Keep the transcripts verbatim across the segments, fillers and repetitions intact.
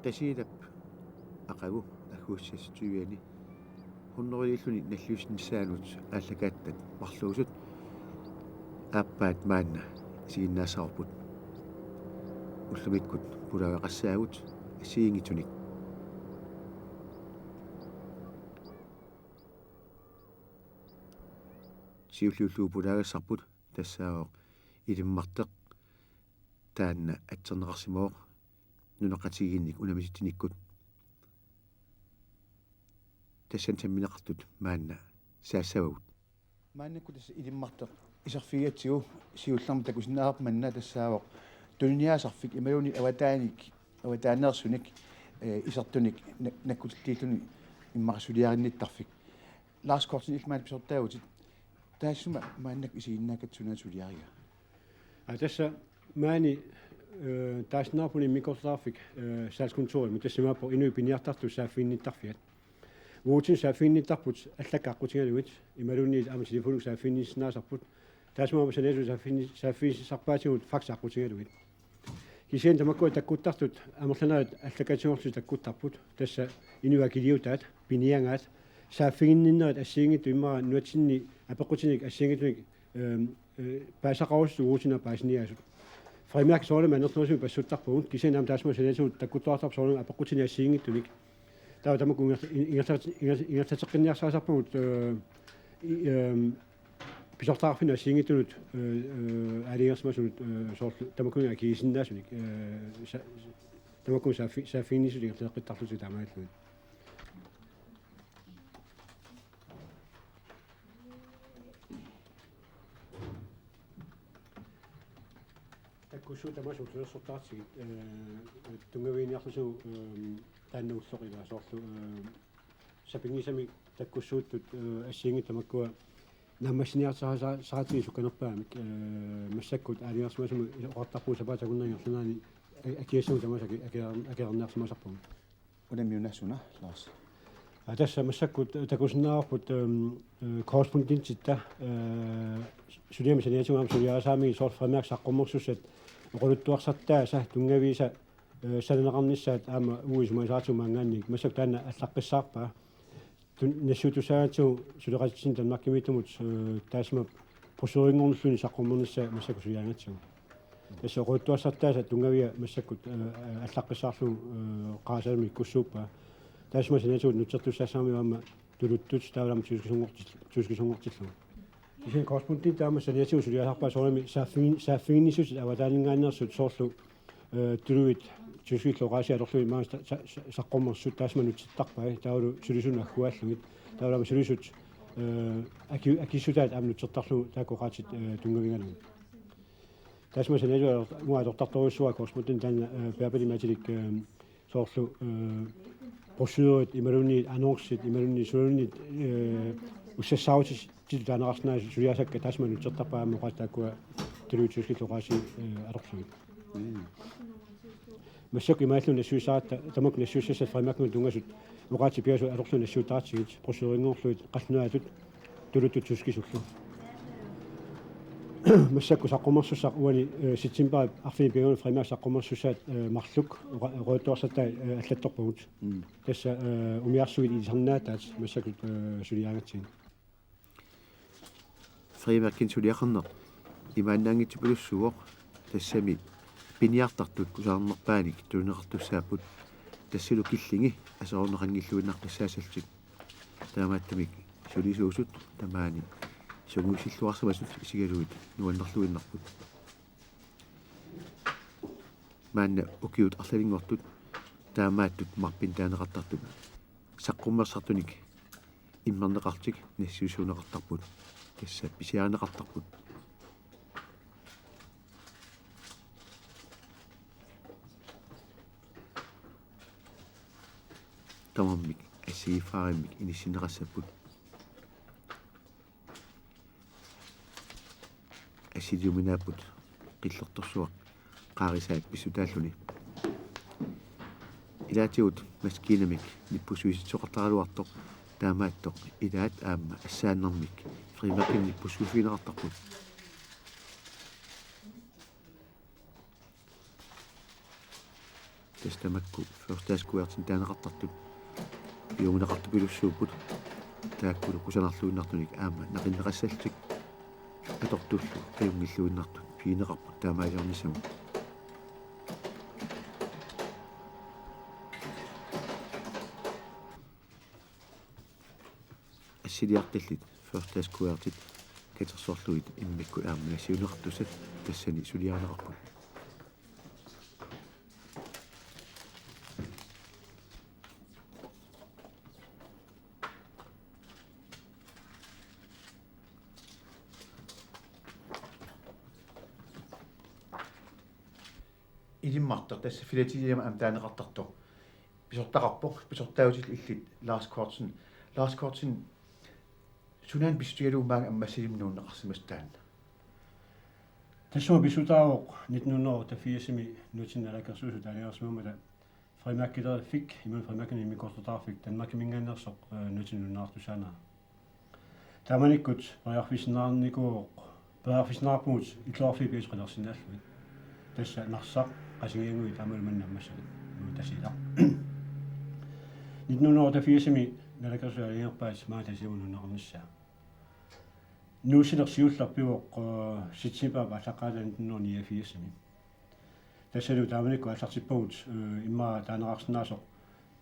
Tasiilap aqagu aggusti seksogtyve-ani hunnorujussuarni nalliussinissaanut aallakaattat marluusut aappaat maanna isiginnaassavarput. Ullumikkut pulaagaqassaagut assigiinngitsunik. Siulliullugu pulaagassarput tassaavoq Ilimmarteq, taanna atserneqarsimavoq nunaqqatigiinnik unammisitsinikkut. Tassani sammineqartut maanna saassavagut. Maannakkut tassa Ilimmarteq iserfigigatsigu siullermik takusinnaavarput manna tassaavoq tuniniaasarfik imaluunniit avataanik, avataaneersunik, eh, isertunik na-, nakkutilliilluni immaqa suliarinnittarfik. Lars Kortsen, illit maani pisortaavutit. Taassuma maannakkut isiginnaagatsigit sunaana suliariga? Aa, tassa maani, eh, taasinnaarput immikkoortortaqarfik, eh, salgskontorimut, tassa imaappoq inuit piniartartut saaffiginnittarfiat. Uagutsinnut saaffiginnittarput allakkat aqqutigalugit, imaluunniit aamma telefonikkut saaffiginnissinnaasarput. Taassuma aamma saniatigut saaffiginni-, saaffigisarpaatigut fax aqqutigalugit. Kisianni tamakkua takkuttartut amerlanerit allakkatigorlutik takkuttarput. Tassa inuit akiliutaat, piniagaat, saaffiginninnerit assigiinngitsut immaqa nunatsinni apeqqutinik assigiinngitsunik, ehm, eh, paasisaqarusutut uagutsinnut paasiniaasut. Frimærke soorunami annertunerusumik passuttarpagut, kisianni aamma taassuma saniatigut takkuttoqartarput soorunami apeqqutinik assigiinngitsunik. Taava tamakku ingerla-, ingerla-, ingerla-, ingerlateqqinniarsarisarpagut, eh, i-, ehm, pisortaqarfinnut assigiinngitsunut, eh, eh, aalajangersimasunut, eh, soorlu tamakkununnga akigisinnaasunik, eh, sa-, tamakku saaffi-, saaffiginnissutit ingerlateqqittarlutik taamaalillugit. Takkussuutit tamaasa ulluinersortaqartigit, eh, tunngaviginiarlugu, eh, taanna ulloq ilaa soorlu, eh, sapinngisamik takkussuuttut, eh, assigiinngitsut tamakkua naammassiniartariaqartut sukkanerpaamik, eh, massakkut aalajangersimasumik oqartarpugut sapaatip akunnerani ingerlanerani a-, akiassagut tamaasa aki-, aki-, akilerniarsimasarpagut. Unammiunassuna, Lars? Aa, tassa massakkut takusinnaavarput, ehm, eh, korrespondentitta, eh, suliami saniatigut aamma suliarisaammagit soorlu frimærke saqqummersussat oqaluttuarsartaasa tunngaviisa, eh, sananeqarnissaat aamma uagut isumagisaratsigu maanngaanniit massakkut taanna allaqqissaarpaa. Tun-, nassiuttussaagatsigu suleqatitsineq Danmarkimiittumut, eh, taassuma brochurinngornerluni saqqummernissaa massakkut suliagatsigu. Tassa oqaluttuarsartaasa tunngavia massakkut, eh, allaqqissaarlugu, eh, qarasaanami ikkussuuppaa. Taassuma saniatigut nutsertussaassagamiuk aamma tuluttut taavalu aamma tyskisunngortil-, tyskisunngortillugu. Kisianni korrespondenti aamma saniatigut suliarisarpaa soorunami saaffigin-, saaffiginnissutit avataaninngaanneersut soorlu, eh, tuluit tyskillu oqaasii atorlugit maani sa-, sa-, sa-, saqqummersut taassuma nutsertarpai, taavalu sulisut agguaallugit, taavalu aamma sulisut, eh, aki-, akissutaat aamma nutsertarlugu taakku oqaatsit, eh, tunngavigalugit. Taassuma saniatigut uanga atortartorujussuuara korrespondenti taanna, eh, Bärbeli Matilik, eh, soorlu, eh, brochurit imaluunniit annoncit imaluunniit sulinnit, eh, ussassaarutitut taaneqarsinnaasut suliarisakka taassuma nutsertarpai aamma oqaatsit taakkua tuluit tyskillu oqaasii, eh, atorlugit. Mm. Massakkut imaalluni nassiussaratta tamakku nassiussassat frimærkimut tunngasut oqaatsit pingasut atorlugit nassiuttaratsigit brochurinngorlugit qallunaatut tuluttut tyskisullu. Massakkut saqqummersussaq uani, eh, septemberip arfineq-pingajuani frimærke saqqummersussaat, eh, marluk oqa-, oqaluttuarsartai, eh, allattorpagut. Mm. Tassa, eh, umiarsuit ilisarnaataat massakkut, eh, suliagatsigit. Frimærkinik suliaqarneq imaannaanngitsupilussuuvoq, tassami piniartartut kusanarnerpaanik tunineqartussaapput, tassalu killingi aserorneqanngilluinnaqqissaassallutik. Taamaattumik sulisuusut tamaani sungiusilluarsimasut isigalugit nuannerluinnarput. Maanna ukiut arlalinngortut taamaattut marpinnik taaneqartartut saqqummersartunik immerneqarlutik nassiussuunneqartarput, tassa pisiarineqartarput. Tamarmik assigiiffeqarfimmik inissinneqassapput. Assiliuminaapput qillertorsuaq qaarisaat pissutaalluni. Ilaatigut maskiinamik nippussuissisoqartaraluartoq, taamaattoq ilaat aamma assaannarmik frimærkinik nippussuiffigineqartarput. Tassa tamakku førstehåndskuvertinik taaneqartartut piumaneqartupilussuupput, taakkulu kusanarluinnartunik aamma naqinneqassallutik atortullu ajunngilluinnartut pigineqarput taamaaliornissamut. Assiliartallit førstehåndskuvertit katersorlugit immikkut aamma nassiunneqartussat tassani suliarineqarput. Ilimmartaq tassa filatelierama aamma taaneqartartoq pisortaqarpoq, pisortaatillit illit Lars Kortsen. Lars Kortsen, sunaana pissutigalugu maanga Ammassalimmut nuunneqarsimasoq taanna? Tassa pissutaavoq nitten hundrede og otteogfirsimi nutsinni naalakkersuisut aalajangersimammata frimærkileriffik, imaluunniit frimærkinik immikkoortortaqarfik Danmarkiminngaanneersoq, øh, nutsinni nuunneqartussaanera. Taamanikkut periarfissinnaarnikuuvoq, periarfissinnaarpugut illoqarfiit piisut qinersinnaallugit. Tassa Narsaq, Qasigiannguit aammalu manna Ammassalit, imaluunniit Tasiilaq. Nitten hundrede og otteogfirsimi naalakkersuisut aalajangerpaat maanga Tasiilamut nuunneqarnissaa. Nuussineq siulleq pivoq, øh, septembarip aallaqqaataani nitten hundrede og niogfirsimi. Tassalu taamanikkut aallartippagut, øh, immaqa taaneqarsinnaasoq,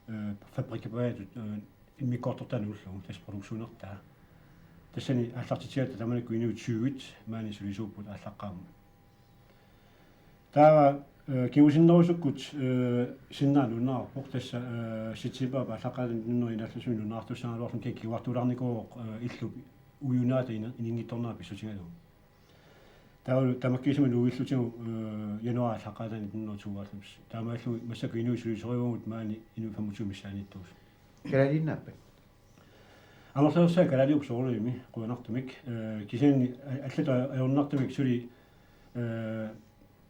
øh, fabrikkipajatut, øh, immikkoortortaa nuullugu, tassa produktionertaa. Tassani aallartitsigatta taamanikkut inuit tyve maani sulisuupput aallaqqaammut. Taava, øh, kingusinnerusukkut, øh, sinnera nuunneqarpoq, tassa, øh, septembarip aallaqqaataani nitten hundrede og enoghalvfems nuunneqartussaagaluarluni, kingornagut kinguartuulaarnikuuvoq, øh, illup uiunaata ina-, ininngitsoornera pissutigalugu. Taavalu tamakkiisumik nuuillutigu, øh, januaarip aallaqqaataani nitten hundrede og tooghalvfems. Taamaalilluni massakkut inuit sulisorivagut maani inuit femogtyve missaanniittuusut. Kalaaliinnaappat? Amerlanersaat kalaaliupput soorunami qujanartumik. Øh, kisianni a-, allatut ajornartumik suli, øh,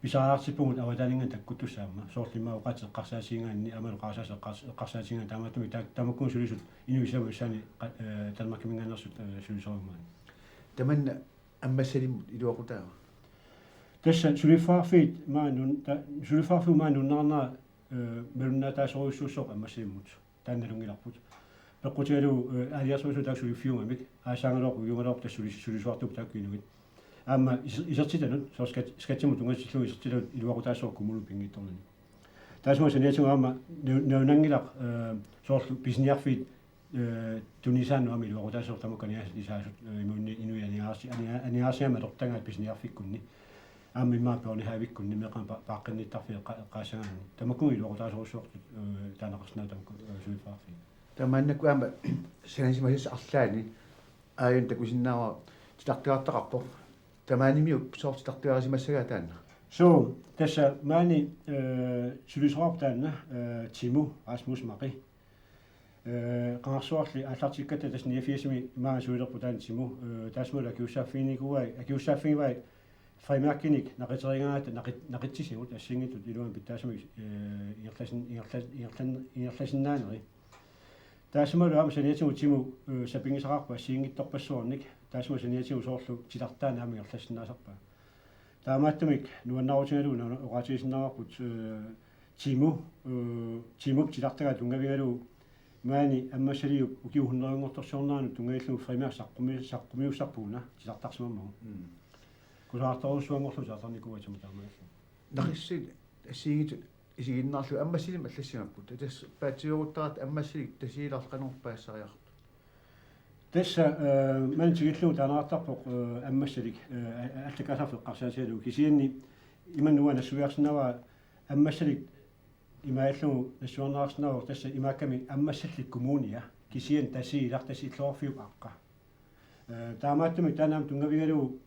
pisariaqartippugut avataaninngaanniit takkuttussat aamma. Soorlu immaqa oqaatsit eqqarsaatigigaanni, aammalu qarasaasat eqqars-, eqqarsaatigigaanni, taamaattumik ta-, tamakkununnga sulisut inuit sisamat missaanni qa-, øh, Danmarkiminngaanneersut, øh, sulisorivagut maani. Tamanna Ammassalimmut iluaqutaava? Tassa suliffeqarfiit maani nuun-, ta-, suliffeqarfiup maani nuunneqarnera, øh, malunnaataasorujussuussooq Ammassalimmut. Taanna nalunngilarput. Peqqutigalugu, øh, aalajangersimasut taakku suliffiugamik, aassaagaluarput uiugaluarput tassa suli-, sulisuartuupput taakku inuit. Aamma is-, isertitanut, soorlu skat-, skattimut tunngatillugu isertitanut iluaqutaassooq kommunimut pinngitsoornani. Taassuma saniatigut aamma nau-, nalunngilarput, øh, soorlu pisiniarfiit, øh, tunisaannut aamma iluaqutaassooq tamakku aningaasat isaasut, øh, imaluunniit inuit aningaasi-, aninga-, aningaasiamik atortagaat pisiniarfikkunni. Aamma immaqa børnehavikkunni meeqqanut pa-, paaqqinnittarfiit eqqa-, eqqaassagaanni. Tamakkununnga iluaqutaasorujussuupput, øh, taaneqarsinnaasut tamakku, øh, suliffeqarfiit. Tamannakkut aamma sanasimasassat arlaanni aajuna takusinnaavara titartagartaqarpoq. Tamaanimiuk soorlu titartagarisimassagaa taanna? Suu, tassa maani, øh, sulisoqarpoq taanna, øh, Timo Rasmus Maqe. Øh, qangarsuarli aallartikkatta tassa niogfirsimi maanga sulilerpoq taanna Timo, øh, taassumalu akisussaaffiginikuuai, akisussaaffigivai frimærkinik naqiterigaangatta naqit-, naqitsisigut assigiinngitsut iluamik pitsaasumik, øh, ingerlasin-, ingerla-, ingerlan-, ingerlasinnaaneri. Taassumalu aamma saniatigut Timo, øh, sapinngisaqarpoq assigiinngitsorpassuarnik, taassuma saniatigut soorlu titartaaneq aamma ingerlassinnaasarpaa. Taamaattumik nuannaarutigalugu una oqaatigisinnaavarput, øh, Timo, øh, Timop titartagaq tunngavigalugu maani Ammassaliup ukiut hundredenngortorsiorneranut tunngatillugu frimærki saqqumi-, saqqumiussarput una titartarsimammagu. Mm. Kusanartorujussuanngorlugu titartarnikuuaa Timo taamaalilluni. Naqissuit assigiinngitsut isiginnaarlugit Ammassalimmut allassimapput. Tassa paatsiveeruttarat Ammassalik Tasiilaq qanorpaassariaqartoq? Tassa, øh, maani tikillugu taaneqartarpoq, øh, Ammassalik, øh, a-, allakkaasarfik eqqarsaatigalugu. Kisianni ima uanga nassuiarsinnaavara Ammassalik imaallugu nassuiarneqarsinnaavoq tassa imaakkami Ammassallik Kommunia. Kisianni Tasiilaq tassa illoqarfiup aqqa. Øh, taamaattumik taanna aamma tunngavigalugu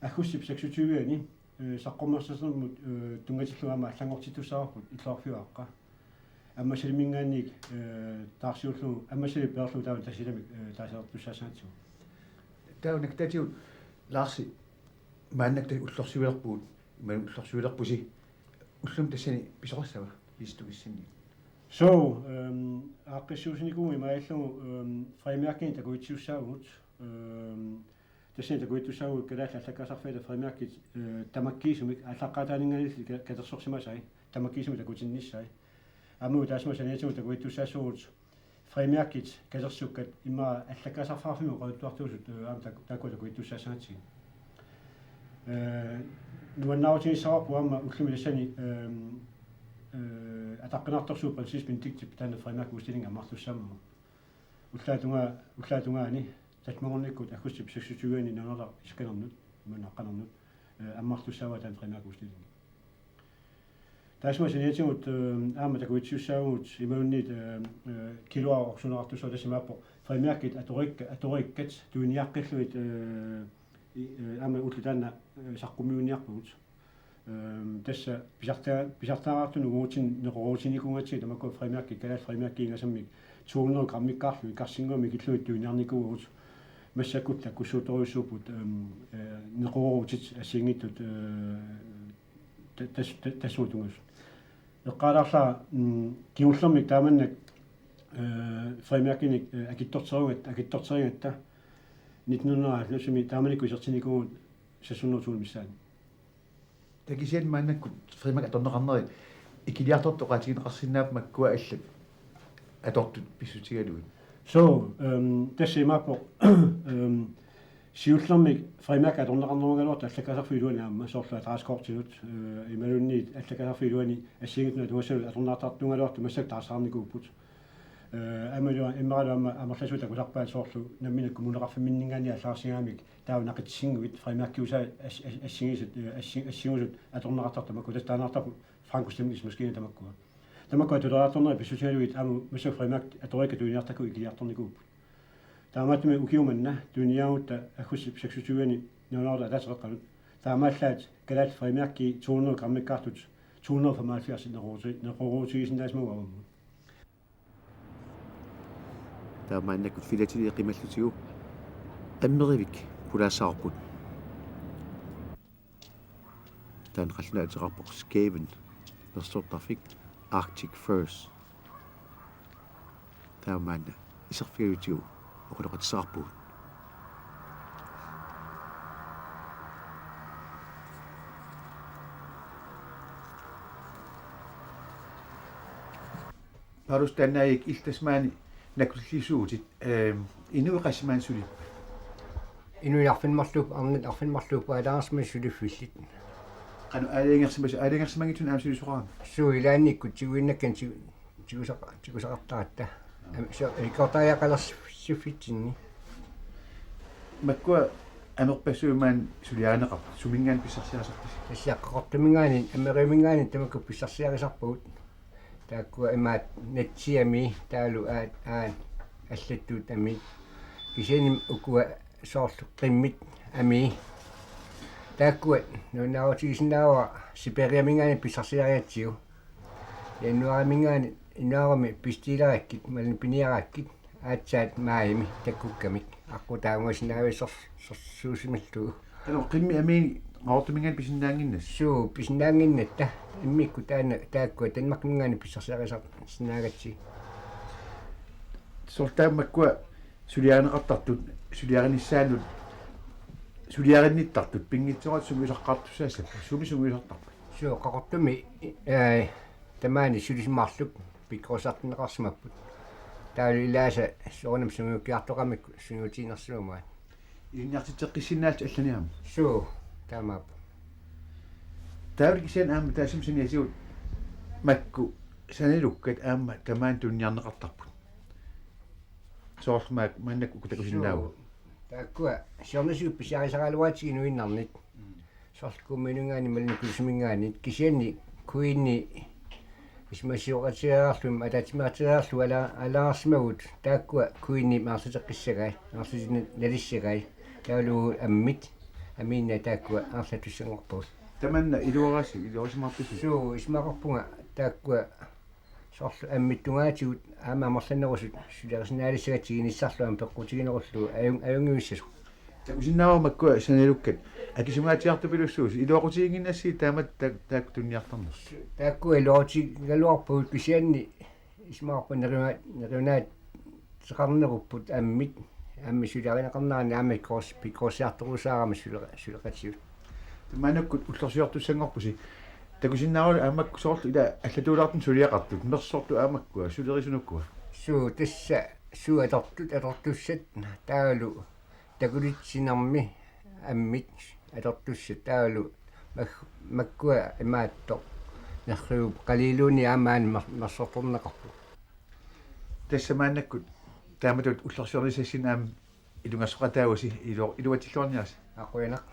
aggusti seksogtyve-ani, øh, saqqummersitsinermut, øh, tunngatillugu aamma allanngortittussaavarput illoqarfiup aqqa. Ammassalimminngaanniit, øh, taarsiullugu, Ammassalip peerlugu taava Tasiilamik, øh, taasartussaassagatsigu. Taava naggataatigut Larsi maannakkut ullorsiulerpugut, imaluunniit ullorsiulerpusi, ullumi tassani pisoqassava, pisoqassinni? Suu, øhm, aaqqissuussinikuuvugut imaallugu, øhm, frimærkinik takuitsisussaavugut, øhm, tassani takuitsisussaavugut Kalaallit Allakkaasarfiata frimærkit, øh, tamakkiisumik aallaqqaataaninngaanniilli ka-, katersorsimasai, tamakkiisumik takutinnissaat. Aamma taassuma saniatigut takuittussaassuugut frimærkit katersukkat immaqa allakkasarfeqarfimmut oqaluttuartuusut, eh, aamma tak-, taakkua takuittussaassagatsigit. Eh, nuannaarutigissavarput aamma ullumi tassani, ehm, eh, ataqqinartorsuup Prins Benediktip taanna frimærkeudstilling ammartussaammagu. Ullaata tungaa-, ullaata tungaani, tallimangornikkut aggustip seksogtyve-ani Nanortalik Iskanernut, imaluunniit Aqqanernut, eh, ammartussaavaa taanna frimærkeudstilling. Taassuma saniatigut, eh, aamma takuitsussaavugut imaluunniit, eh, eh, kiluara orsunerartussuaq, tassa imaappoq frimærkit atorikka-, atorikkat tuniaqqillugit, eh, i-, eh, aamma ulloq taanna, eh, saqqummiunniarpugut. Ehm, tassa pisarta-, pisartagaqartunut uagutsinnut neqeroorutiginikuugatsigit tamakkua frimærkit, kalaallit frimærkit ingasammik to hundrede grammikkaarlugit karsinngormik ikillugit tuniarnikuuagut. Massakkut takkussuuttorujussuupput, ehm, eh, neqeroorutit assigiinngitsut, eh, ta-, tas-, ta-, tassunga tungaanut. Eqqaalaarlara, mm, kingullermik taamannak, eh, frimærkinik, eh, akitsorterugatta, akitsorterigatta nitten hundrede og halvfems-imi taamanikkut isertinnikuuvugut seks hundrede tusind missaani. Taava kisianni maannakkut frimærkit atorneqarneri ikiliartortut oqaatigineqarsinnaapput makkua allat atortut pissutigalugit. So, ehm, tassa imaappoq, ehm, siullermik frimærkit atorneqarnerugaluartut allakkasarfiup iluani aamma soorlu adressekortinut, eh, imaluunniit allakkasarfiup iluani assigiinngitsunut atugassanut atorneqartartuugaluartut massakkut taasarnikuupput. Eh, aammalu immaqalu aamma amerlasuut takusarpaat soorlu nammineq kommuneqarfimminninngaanniit allagarsigaangamik taava naqitsisinnguit frimærkiusaat as-, as-, assigisat, eh, assi-, assigusut atorneqartartut tamakkua, tassa taaneqartarput Franco Stemningsmaskine tamakkua. Tamakkua tuleraartornerit pissutigalugit aamma massakkut frimærkit atorikkat tuniartakkavut ikiliartornikuupput. Taamaattumik ukioq manna tuniarutta aggustip seksogtyve-ani Nanortalik Ataaseq Qeqqanut taamaallaat kalaallit frimærkit to hundrede grammikkaartut to hundrede og femoghalvfjerds neqerooruti-, neqeroorutigisinnaasimavagut avammut. Taava maannakkut filatelie qimallutigu Amerikavik pulaassavarput. Taanna qallunaat ateqarpoq Skaven, nersortarfik Arctic Furs. Taava maanna iserfigalutigu oqaloqatissavarput. Paulus, taanna illit tassa maani nakutilliisuuvutit, ehm, inuit qassit maani sulippat? Inuit arfineq-marluupput, arnat arfineq-marluupput aalajangersimasut suliffillit. Qanoq aalajangersimasut, aalajangersimanngitsunik aamma sulisoqarami? Suu, ilaannikkut tiguinnakkanik tigu-, tigusaqa-, tigusaqartaratta. Am-, so-, ikiortariaqalersiffitsinni. Makkua amerpassuit maani suliarineqarput, suminngaanniit pissarsiarisarpisi? Tassa Qaqortuminngaanniit, Amerikaminngaanniit tamakku pissarsiarisarpagut. Taakkua imaat natsiamii taavalu aat, aat allattuut amii. Kisianni ukua soorlu qimmit amii. Taakkua nuannaarutigisinnaavara Sibiriaminngaanniit pissarsiarigatsigu. Januaariminngaanniit, januaarimi pistilerakkit, imaluunniit piniarakkit, aatsaat maajimi takkukkamik. Aqqutaavoq ungasinnaavissorsuusimallugu. Qanoq qimmit amiinik Qaqortuminngaanniit pisinnaannginnassat? Suu, pisinnaannginnatta. Immikkut taanna taakkua Danmarkiminngaanniit pissarsiarisarsinnaagatsigit. Soorlu taava makkua suliarineqartartut, suliarinissaannut, suliarinnittartut pinngitsoorata sungiusartussaassappat, sumi sungiusartarpat? Suu, Qaqortumi, eh, tamaani sulisut marluk pikkorissartinneqarsimapput. Taavalu ilaasa soorunami sungiukkiartoqarmata sungiutiinnarsimammaat. Ilinniartitseqqissinnaalluni allani aamma? Suu, taamaappoq. Taavalu kisianni aamma taassuma saniatigut makku sanalukkat aamma tamaani tuniniarneqartarput. Soorlu maak-, maannakkut uku takusinnaavugut. Suu, taakkua siornatigut pisiarisaraluaratsigit inuinnarnit. Mm. Soorlu Kommuniminngaanniit imaluunniit Kujussiminngaanniit, kisianni Queeni isumasioqatigiiaarluni, ataatsimiititaliarluni ala-, aalajangersimavugut, taakkua Queenimik amerlateqqissagai, amerlatinnik nalissagai, taavalu ammit, amiinnaat taakkua amerlatussanngorpagut. Tamanna iluarisi, iluarisimaarpisi? Suu, isumaqarpunga taakkua soorlu ammit tungaatigut aamma amerlanerusut suliarisinnaalissagatsigit inissarlu aamma peqqutiginerullugu ajun-, ajunngivissasoq. Takusinnaavara makkua sanalukkat akisumaatiartupilussuusut, iluaqutiginnginnassigit taamatut ta-, taakku tuniniartarnersut? Taakkua iluaqutigigaluarpagut, kisianni isumaqarpunga neriuna-, neriunaateqarnerupput ammit, ammit suliarineqarnerani aamma pikkoris-, pikkorissiartorusaarami sule-, suleqatigut. Maannakkut ullorsiortussanngorpusi. Takusinnaavat aamma soorlu ila allatuulaartumik suliaqartut, mersortut aamma ukua, sulerisunukkua. Suu, tassa suu atortut, atortussat taavalu takulitsinermi ammit atortussat taavalu mak-, makkua imaattoq nerriup qaliluuni aamma aamma mer-, mersortorneqarpoq. Tassa maannakkut taamatut ullorsiornissassinnut aamma ilungersoqataavusi ilu-, iluatsilluarniarisi. Aa, qujanaq.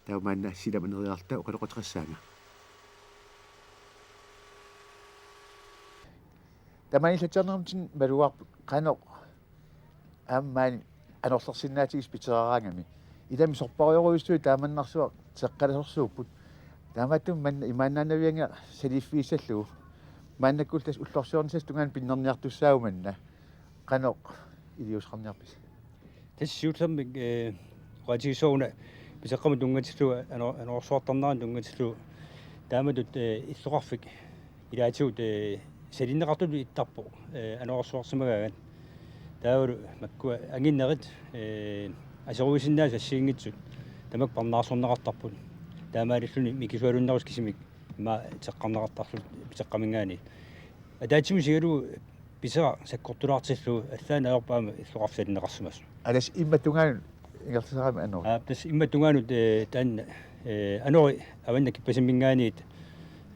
Taava maanna silap aneriarluta oqaloqateqassaanga. Tamanna illatsiarnermut malugaarput qanoq aamma maani anorlersinnaatigisoq piteraraangami. Ilami sorpassuarujussuit taamannarsuaq teqqalasorsuupput. Taamaattumik maanna imaannaannaviannginnami saliiffigissallugu. Maannakkullu tassa ullorsiornissaata tungaanut pinnerniartussaavugut manna. Qanoq iliuuseqarniarpisi? Tassa siullermik, eh, oqaatigissavaruna piseqqamut tunngatillugu ano-, anorersuartarnerannut tunngatillugu taamatut, eh, illoqarfik ilaatigut, eh, salinneqartutut ittarpoq, eh, anorersuarsimagaangat. Taavalu makkua anginnerit, eh, aseruisinnaasut assigiinngitsut tamakku parnaarsorneqartarput. Taamaalilluni mikisualunnerusut kisimik ima teqqarneqartarlutik piseqqaminngaanniit. Ataatsimut isigalugu pisera sakkortulaartillugu allaat ajorput aamma illoqarfik salinneqarsimasoq. Alas immaqa tungaanut ingerlasarami anori. Aa, tassa immaqa tungaanut, eh, taanna, eh, anori avannak ippasimminngaanniit,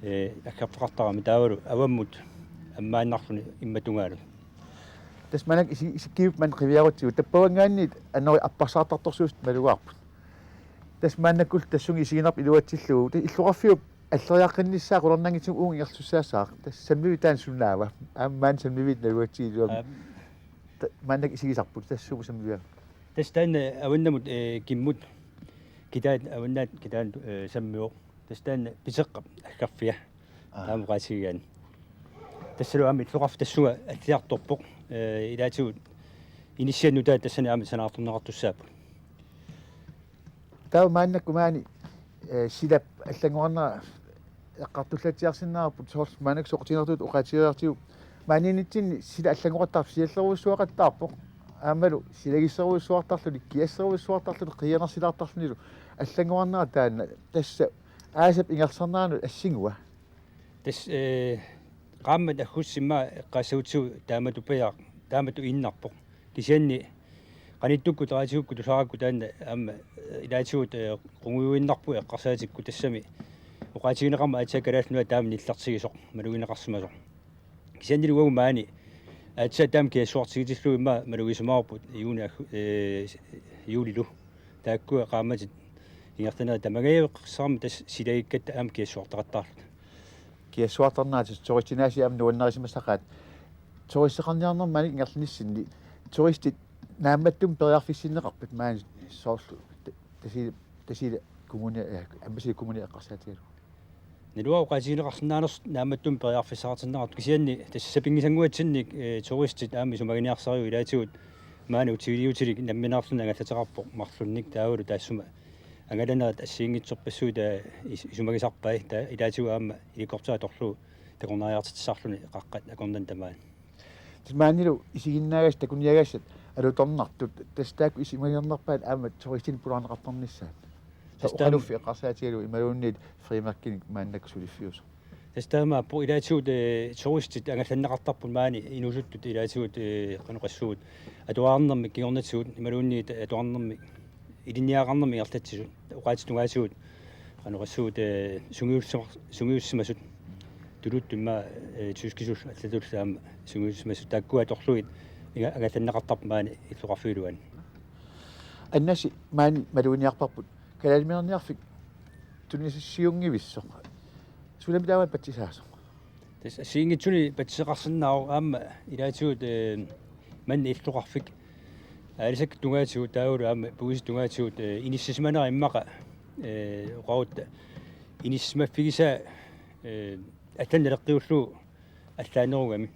eh, aggerfeqartarami taavalu avammut ammaannarluni immaqa tungaanut. Tassa maannakkut isi-, isikkiviup maani qiviarutsigu tappavanngaanniit anori apparsaartartorsuusut malugaarput. Tassa maannakkullu tassunga isiginarpoq iluatsillugu. Tassa illoqarfiup alleriaqqinnissaa qularnanngitsumik uunga ingerlasussaassaaq. Tassa sammivik taanna sunaava? Aamma maani sammivik nalugatsigit iluamik. Aap. Ta-, maannakkut isigisarput, tassa sumut sammiviuk? Tassa taanna avannamut, eh, kimmut. Kitaat, avannaata kitaanut, eh, sammivoq. Tassa taanna piseqqap aggerfia. Aa. Taama oqaatigigaanni. Tassalu aamma illoqarfik tassunga alliartorpoq, eh, ilaatigut inissiat nutaat tassani aamma sanaartorneqartussaapput. Taava maannakkut maani, eh, silap allanngorarnera eqqartullatsiarsinnaavarput soorlu maannakkut soqutiginartutut oqaatigereertigu. Maaniinnitsinni sila allanngoqattaarpoq, siallerujussuaqattaarpoq. Aammalu silagisserujussuartarluni, kiasserujussuartarluni, qiianersilaartarlunilu allanngorarnera taanna tassa aasap ingerlasarneranut assigua. Tassa, eh, qaammat aggustip immaqa eqqaassagutsigu taamatuppiaq, taamatut iinnarpoq. Kisianni qanittukkut, ataatsigukkut, tusaarakku taanna aamma, eh, ilaatigut, eh, qungujuinnarpugut eqqarsaatikkut tassami oqaatigineqarmat aatsaat Kalaallit Nunaat taama nillertigisoq, malugineqarsimasoq. Kisiannili uagut maani aatsaat taama kiassuartigitillugu immaqa malugisimavarput juuni aggu-, eh, juulilu. Taakkua qaammatit Ingerlanerit tamangajaveqassarami tassa silagikkatta aamma kiassuartaqattaarluta. Kiassuartarnerat turistit aasiit aamma nuannarisimasaqaat. Turisteqarniarnermik ingerlanissinni turistit naammattumik periarfissinneqarpat maani soorlu Tasiilaq, Tasiilaq Kommuni, eh, Ammasiaq Kommuni eqqarsaatigalugu? Naluara oqaatigineqarsinnaanersoq naammattumik periarfissaqartinneqartoq, kisianni tassa sapinngisannguatsinnik, eh, turistit aamma isumaginiarsarigaat. Ilaatigut maani utsiliutilik nammineerluni angallateqarpoq marlunnik taavalu taassuma angalanerit assigiinngitsorpassuit taava is-, isumagisarpai, taava ilaatigut aamma helikopteri atorlugu takornariartitsisarluni qaqqat akornanni tamaani. Tassa maanilu isiginnaagassi takuniagassat alutornartut, tassa taakku isumaginerpaat aamma turistinik pulaarneqartarnissaat. Tassa taam- Oqaluffik eqqarsaatigalugu imaluunniit frimærkinik maannakkut suliffiusoq. Tassa taamaappoq, ilaatigut, eh, turistit angallanneqartarput maani inuusuttut, ilaatigut, eh, qanoq oqassuunga, atuarnermik kingornatigut imaluunniit atuarnermik ilinniagaqarnermik ingerlatsisut, oqaatsit tungaatigut, qanoq oqassuunga, eh, sungiussimar-, sungiussimasut, tuluttut immaqa, eh, tyskisullu allatullu aamma sungiussimasut, taakkua atorlugit inga-, angallanneqartarput maani illoqarfiup iluani. Annasi maani maluginiarparput, Kalaaliminerniarfik tunisassiunngivissoq. Sulami taava patsisaasoq? Tassa assigiinngitsunik patsiseqarsinnaavoq aamma ilaatigut, eh, manna illoqarfik aalisakkat tungaatigut taavalu aamma puisit tungaatigut, eh, inissisimanera immaqa, eh, oqarutta inissisimaffigisaa, eh, allanut naleqqiullugu allaanerugami.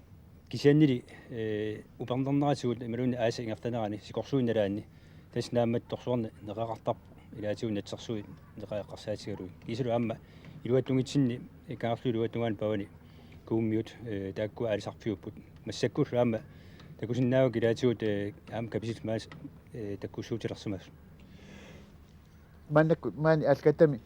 Kisiannili, eh, upernaarneratigut imaluunniit aasap ingerlanerani sikorsuit nalaanni tassa naammattorsuarnik neqeqartarpoq, ilaatigut natsersuit neqeqaqqaarsaatigalugit. Kiisalu aamma iluatungitsinni, eh, Kangerluup iluatungaani pavani Kuummiut, eh, taakkua aalisarfiupput. Massakkullu aamma takusinnaavakka ilaatigut, eh, aamma kapisilit maani, eh, takkussuutilersimasut. Maannakkut maani aallakaatitami,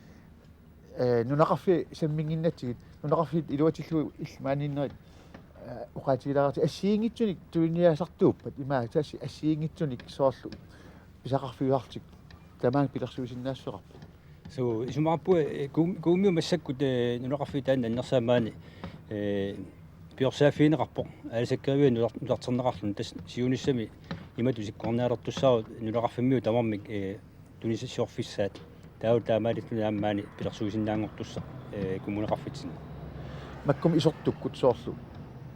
eh, nunaqarfiit samminnginnatsigit, nunaqarfiit iluatsillugu illit maaniinnerit, eh, oqaatigilaarlutit assigiinngitsunik tuniniaasartuuppat, imaattoq assi-, assigiinngitsunik soorlu pisaqarfiusartik tamaanga pilersuisinnaassaqarput? Suu, isumaqarpunga, eh, Kuum-, Kuummiut massakkut, eh, nunaqarfiit taanna annersaat maani, eh, piorsaaffigineqarpoq, aalisakkeriviat nutar-, nutarterneqarluni, tassa siunissami imatut isikkoqarnialertussaavoq nunaqarfimmiut tamarmik, eh, tunisassiorfissaat. Taava taamaalilluni aamma maani pilersuisinnaanngortussaq, eh, kommuneqarfitsinni. Makku isortukkut soorlu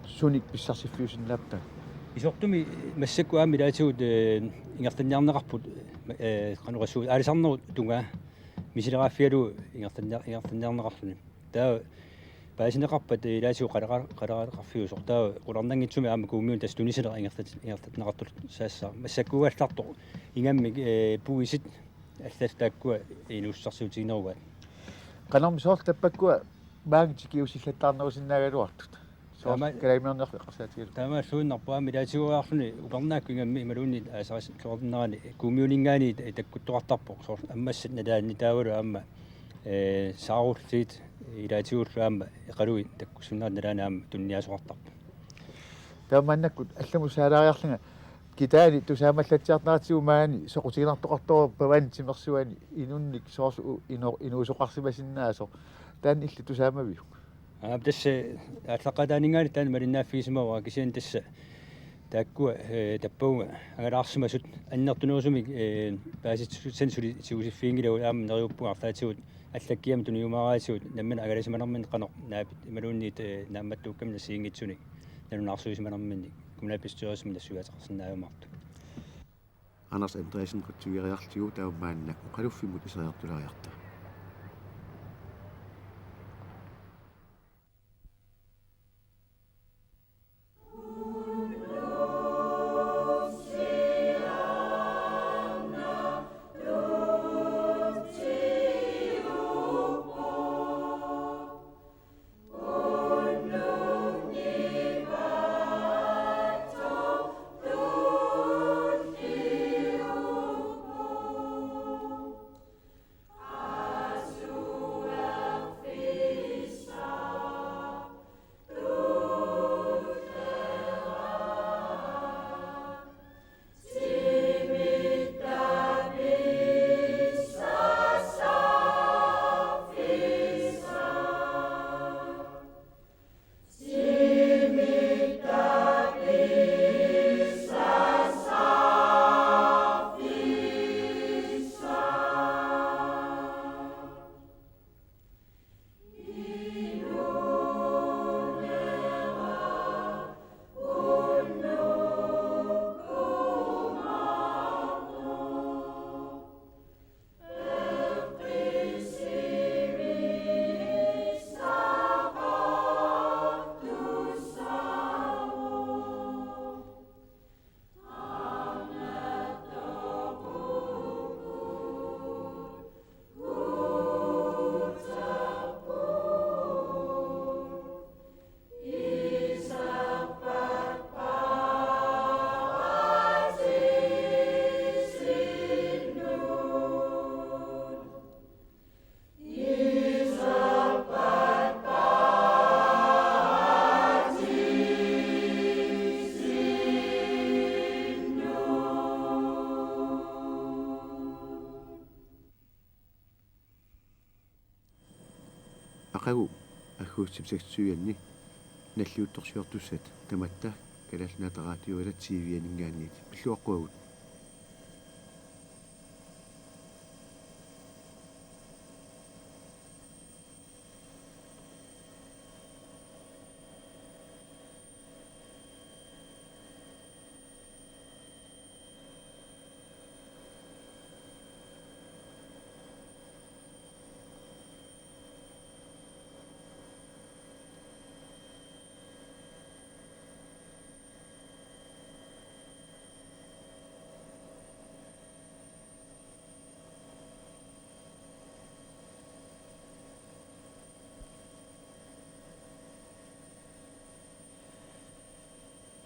sunik pissarsiffiusinnaapput? Isortumi massakkut aamma ilaatigut, eh, ingerlanniarneqarput, eh, qanoq oqassuunga, aalisarnerup tungaa misileraaffigalugu ingerlannia-, ingerlanniarneqarluni. Taava paasineqarpat ilaatigut qaleqa-, qaleqaqarfiusoq. Taava qularnanngitsumik aamma Kuummiuni tassa tunisineq ingerlat-, ingerlatneqartullu saassaaq. Massakkuugallartoq ingammik, eh, puisit allallu taakkua inuussutissarsiutiginerugaat. Qanormi soorlu tappakkua maani tikiussillattaarnerusinnaagaluartut? Soorlu Taama-, Kalaaliminerniarfik eqqarsaatigalugu. Taamaalluinnarpoq aamma ilaatigut ujarluni upernaakkut ingammik imaluunniit aasarisarnerani Kuummiuninngaanniit takkuttoqartarpoq soorlu ammassat nalaanni taavalu aamma, eh, saarulliit ilaatigullu aamma Iqaluit takkussuunnerat nalaani aamma tuniniaasoqartarpoq. Taava maannakkut allamut saalaariarlunga Kitaani tusaamallatsiartartigu maani soqutiginartoqartoq pavani timersuani inunnik soorlu u-, ino-, inuusoqarsimasinnaasoq. Taanna illit tusaamaviuk? Aa, tassa aallaqqaataaninngaanniit taanna malinnaaffigisimavara, kisianni tassa taakkua, eh, tappavunga angalaarsimasut annertunerusumik, eh, paasissutissanik suli tigusiffiginngilagut, aamma neriuppunga arlaatigut allakkiamik tuniumaaraatigut nammineq angalasimanerminni qanoq naapit imaluunniit, eh, naammattuukkamik assigiinngitsunik nalunaarsuisimanerminni kommunalbestyrelsimi nassuiaateqarsinnaajumaartut. Anders Andreasen qutsuigeriartigu taava maanna oqaluffimmut iseriartulaariarta. Aqagu agguustip seksogtyve-anni nalliuttorsiortussat tamatta Kalaallit Nunaata Radioa TV-aninngaanniit pilluaqquagut.